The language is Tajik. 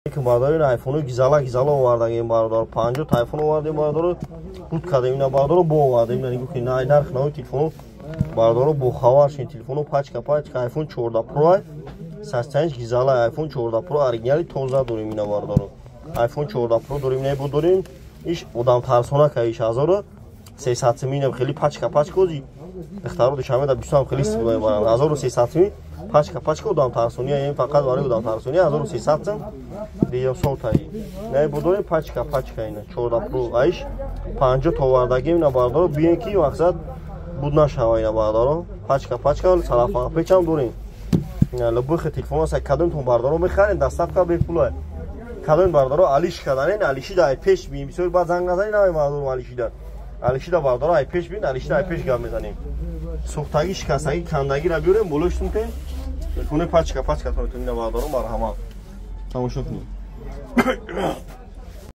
Бародари, айфону гизала гизала овардагем, бародар. 50 айфон овардем, бародаро, буд кардем ина, бародаро, бо овардем ина. Нигоҳ кунед, нарх нави телефону, бародаро, бохабар шин. Телефону пачка пачка айфон 14 Pro, састаниш гизала, айфон 14 Pro оригинали тоза дорем ина, бародаро. Айфон 14 Pro дорем, ина бо дорем. Иш одам тарсона иш 1300 сум. Ина хеле пачка пачка ози духтаро Душанбе да бисёр хеле истифода мебаранд. 1300 сум, пачка пачка, одам тарсони, ин фақат барои одам тарсони 1300 сум. Диям солтаи не будорем, пачка пачка ина 14 Pro, айш 50 овардагим ина, бародаро. Биен ки мақсад буд нашава ина, бародаро, пачка пачка салафа печам дорем. Ина лубухи телефон аст, кадомтон, бародаро, мехарем, доставка бепула. Кадом, бародаро, алиш каданен, алишида ай пеш бием. Бисёр баъд занг назанед, навай мардум алишида, алишида, бародаро, ай пеш биен, алишида ай пеш гап мезанем. Сӯхтагӣ, шикастагӣ, кандагиро биёрем болоштун те телефони пачка пачка тон ина, бародаро, марҳамат, тамошо кунед.